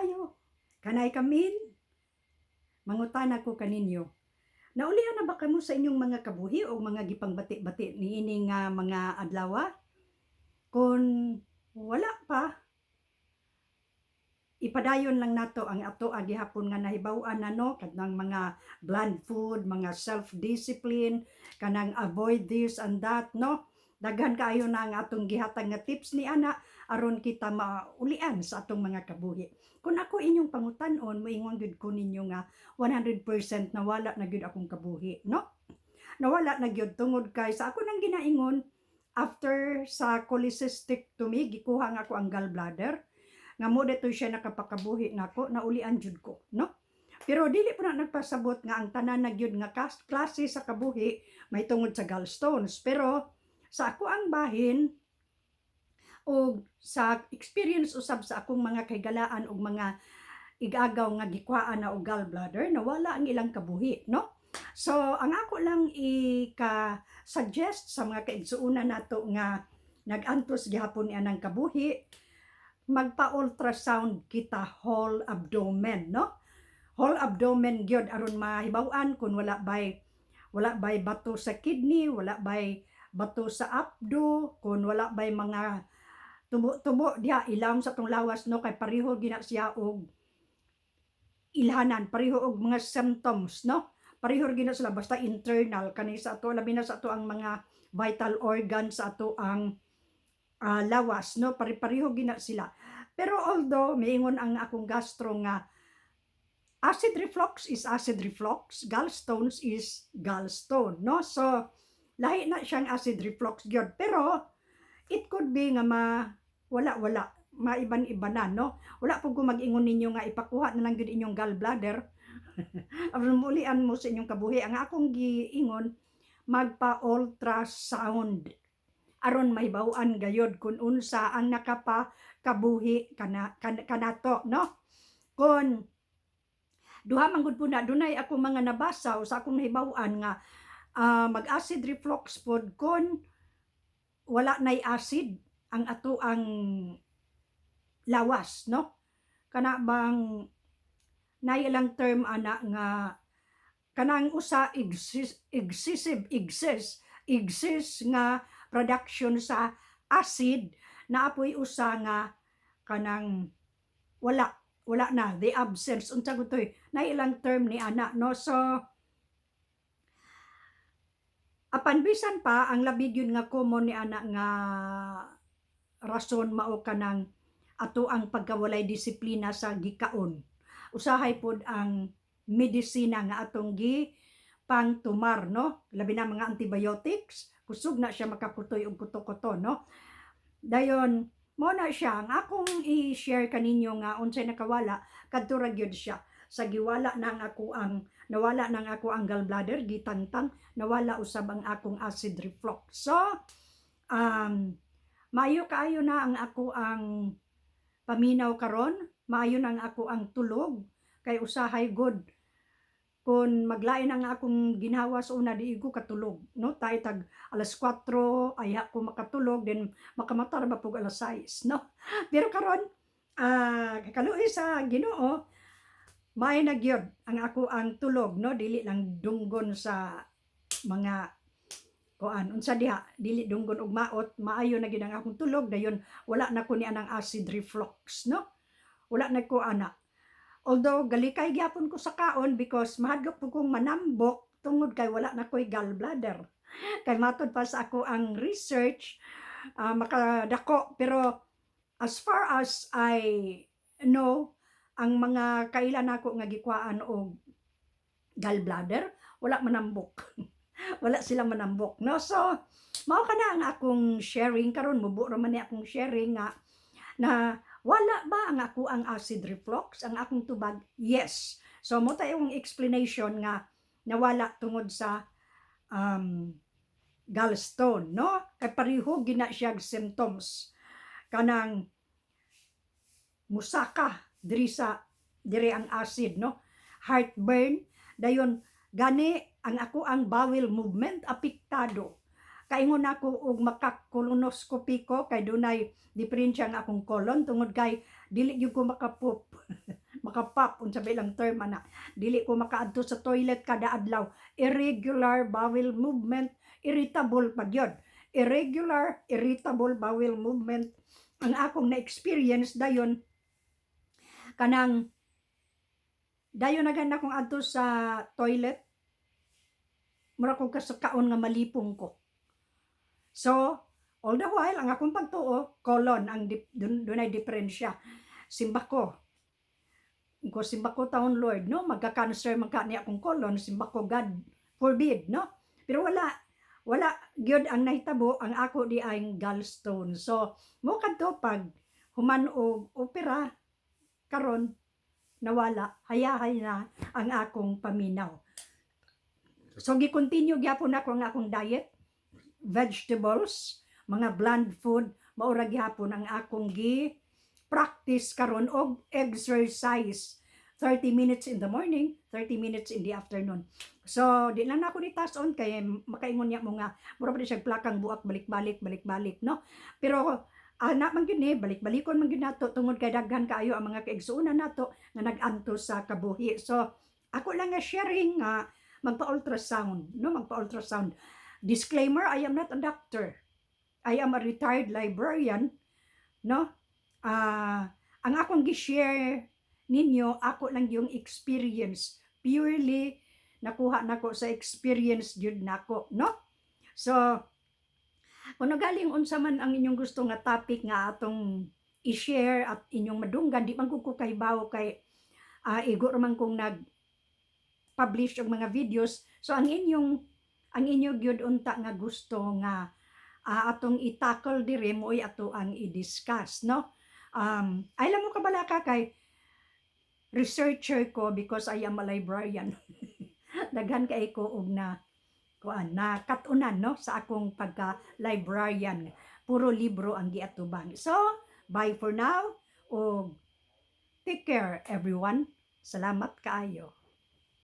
Kaayo. Can I come in? Mangutana ko kaninyo. Naulian na ba kamo sa inyong mga kabuhi o mga gipangbati-bati niini nga mga adlaw? Kung wala pa, ipadayon lang nato ang ato gihapon nga nahibaw-an na, no, kanang mga bland food, mga self-discipline, kanang avoid this and that, no? Daghan kaayo na ang atong gihatag nga tips ni ana aron kita maulian sa atong mga kabuhi. Kung ako inyong pangutan-on, moingon gyud ko ninyo nga 100% nawala na gyud akong kabuhi, no? Nawala na gyud tungod kay sa ako nang ginaingon, after sa cholecystectomy, gikuha nga ako ang gallbladder nga mo dito siya nakapakabuhi nako, naulian jud ko, no? Pero dili po na nagpasabot nga ang tanan na gyud nga klase sa kabuhi may tungod sa gallstones. Pero sa ako ang bahin o sa experience usab sa akong mga kahigalaan og mga igagaw nga gikuhaan na og gallbladder, nawala ang ilang kabuhi, no? So ang ako lang ika-suggest sa mga kaigsuonan nato nga nag-antos gihapon ni anang kabuhi, magpa-ultrasound kita whole abdomen, no? Whole abdomen gyud aron mahibaw-an kung wala bay bato sa kidney, wala bay bato sa apdo, kung wala bay mga tubo-tubo diha ilawom sa atong lawas, no, kay pareho gina siya og ilhanan, pareho og mga symptoms, no? Pareho gina sila basta internal kani sa ato, labi na sa ato ang mga vital organs sa ato ang lawas, no? Pare-pareho gina sila. Pero although miingon ang akong gastro nga acid reflux is acid reflux, gallstones is gallstone, no? So lahi na siyang acid reflux gyud, pero it could be nga ma wala wala maiban-iba na, no? Wala po ko mag-ingon ninyo nga ipakuha na lang gyud inyong gallbladder aron mulian mo sa inyong kabuhi. Ang akong giingon, magpa-ultrasound aron mahibaw-an gayod kung unsa ang nakapakabuhi kanato, no? Kung duha man gud po na, dunay ako mga nabasa o sa akong nahibaw-an nga mag-acid reflux pod kon wala nay acid ang ato ang lawas, no? Kana bang nay ilang term ana nga kanang usa exist, excessive excess excess nga production sa acid, naapoy usa nga kanang wala wala na, the absence, unsa gud toy, nay ilang term ni ana, no? So apan bisan pa ang labi gyud nga common ni ana nga rason mao kanang ato ang pagkawalay disiplina sa gikaon. Usahay pod ang medisina nga atong gi pangtumar, no? Labi na mga antibiotics, kusog na siya makaputoy og kuto-kuto, no? Dayon mo na siya ang akong i-share kaninyo nga unsay nakawala kadto ra gyud siya sa giwala nang ako ang nawala nang ako ang gallbladder, gitangtang, nawala usab ang akong acid reflux. So maayo kaayo na ang ako ang paminaw karon, maayo na ang ako ang tulog kay usahay good kung maglain ang akong ginhawa sa una, di ko katulog, no? Tay tag alas 4 ay ako makatulog, then makamata ra ba pug alas 6, no? Pero karon, kaluoy sa Ginoo, maayo na gyud ang ako ang tulog, no? Dili lang dunggon sa mga kuan, unsa diha, dili dunggon og maot. Maayo na gyud ang akong tulog. Dayon wala na ko ni anang acid reflux, no? Wala na ko ana, although galikay gyapon ko sa kaon because mahadlok po kong manambok tungod kay wala na ko'y gallbladder, kay matod pa sa ako ang research, makadako. Pero as far as I know, ang mga kailan nako nga gikuhaan og gallbladder, wala manambok, wala sila manambok, no? So mao kana ang akong sharing karon. Mubo ra man ni akong sharing nga na wala ba ang ako ang acid reflux. Ang akong tubag, yes. So mo tayong explanation nga nawala tungod sa gallstone, no? Kay pareho gina siya symptoms, kanang musaka diri sa diri ang acid, no? Heartburn, dayon gani ang ako ang bowel movement apektado. Kaingon ako og makakolonoscopy ko kay dunay diferensya ang akong colon tungod kay dili gyud ko makapoop. Maka-pop, unsa ba ilang term ana. Dili ko makaadto sa toilet kada adlaw. Irregular bowel movement, irritable pa gyud. Irregular, irritable bowel movement ang akong na-experience. Dayon kanang dayon na gana akong adto sa toilet, mura kong kasakaon nga malipong ko. So all the while, ang akong pagtuo, colon ang dunay diferensya. Simba ko ko, simba ko taon, Lord, no, magka-cancer man ka ni akong colon, simba ko, God forbid, no? Pero wala, wala gyud ang nahitabo. Ang ako di ay gallstone. So mo kadto pag human og opera, karon nawala, hayahay na ang akong paminaw. So gi-continue gyapon ako ang akong diet, vegetables, mga bland food, maura gyapon ang akong gi practice karon, og exercise 30 minutes in the morning, 30 minutes in the afternoon. So di lang nako ni task on kay makaingon niya mo nga mura pa di siya plakang buak, balik-balik, balik-balik, no? Pero ana man gyud ni, balik-balikon man gyud nato tungod kay daghan kaayo ang mga kaigsuonan nato nga nag-antos sa kabuhi. So ako lang nga sharing nga magpa-ultrasound, no? Magpa-ultrasound. Disclaimer, I am not a doctor. I am a retired librarian, no? Ang akong gi-share ninyo, ako lang yung experience. Purely nakuha nako sa experience gyud nako, no? So, kung nagaling unsa man ang inyong gusto nga topic nga atong i-share at inyong madunggan, di man ko kahibaw kay igo ra man kong nag publish og mga videos. So ang inyo gyud unta nga gusto nga atong i-tackle diri, mo'y ato ang i-discuss, no? Ay lang mo kabalaka kay researcher ko because I am a librarian. Daghan kay ko og na kuan na kat-unan, no, sa akong pagka librarian. Puro libro ang giatubang. So bye for now og take care, everyone. Salamat kaayo.